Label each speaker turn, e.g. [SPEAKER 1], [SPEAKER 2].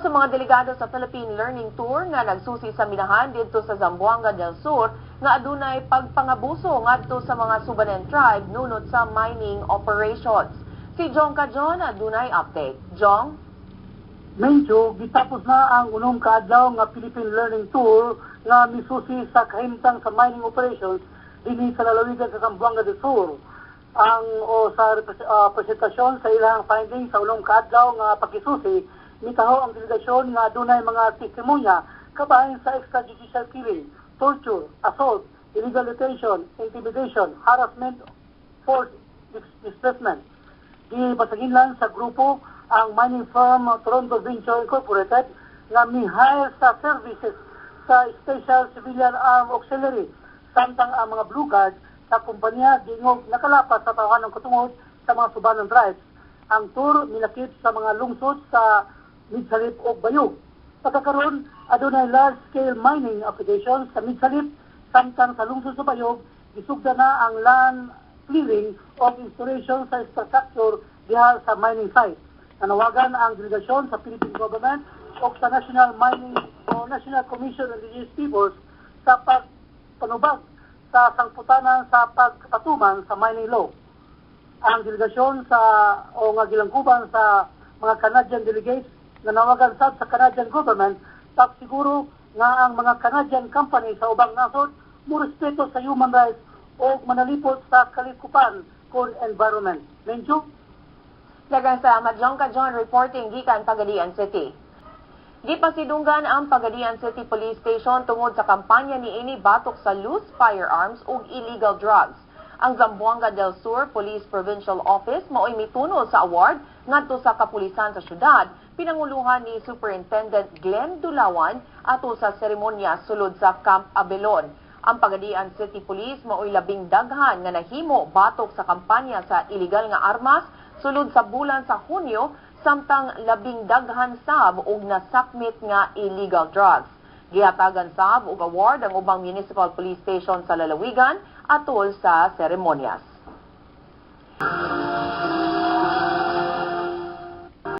[SPEAKER 1] Mitaho sa mga delegado sa Philippine Learning Tour nga nagsusi sa minahan didto sa Zamboanga del Sur nga adunay pagpangabuso ngadto sa mga Subanen tribe nunot sa mining operations. Si Jong Kajon adunay update. Jong?
[SPEAKER 2] Medyo gitapos na ang unom ka adlaw nga Philippine Learning Tour nga misusi sa kahimtang sa mining operations dinhi sa lalawigan sa Zamboanga del Sur. Ang o sa presentasyon sa ilang findings sa unom ka adlaw nga pagkisusi, mitaho ang delegasyon nga adunay mga testimonya kabahin sa extrajudicial killing, torture, assault, illegal detention, intimidation, harassment, forced displacement. Gipasaginlan sa grupo ang mining firm Toronto Venture Incorporated nga mi-hire sa services sa Special Civilian Armed Auxiliary, samtang ang mga Blue Guard sa kumpanya giingog nakalapas sa tawhanang katungod sa mga Subanon tribes. Ang tour milakip sa mga lungsod sa Midsalip ug Bayog. Pagkakaroon, adunay large-scale mining applications sa Midsalip, samtang sa lungsod sa Bayog, gisugda na ang land clearing o installation sa infrastructure diha sa mining site. Nanawagan ang delegasyon sa Philippine government o sa National Mining o National Commission on Indigenous Peoples sa pagpanubag sa sangputanan sa pagpatuman sa mining law. Ang delegasyon sa o nga gilangkuban sa mga Canadian delegates nanawagan sad sa Canadian government pagsiguro nga ang mga Canadian company sa ubang nasod mo respeto sa human rights o manalipot sa kalikupan kon environment. Mencho?
[SPEAKER 1] Daghang salamat, Jong Kajon, reporting gikan Pagadian City. Gipasidunggan ang Pagadian City Police Station tungod sa kampanya niini batok sa loose firearms ug illegal drugs. Ang Zamboanga del Sur Police Provincial Office mao'y mituno sa award ngadto sa kapulisan sa syudad, pinanguluhan ni Superintendent Glenn Dulawan ato sa seremonya sulod sa Camp Abelon. Ang Pagadian City Police mao'y labing daghan nga nahimo batok sa kampanya sa illegal nga armas sulod sa bulan sa Hunyo, samtang labing daghan sab og nasakmit nga illegal drugs. Gihatagan sab og award ang ubang municipal police station sa lalawigan atol sa seremonyas.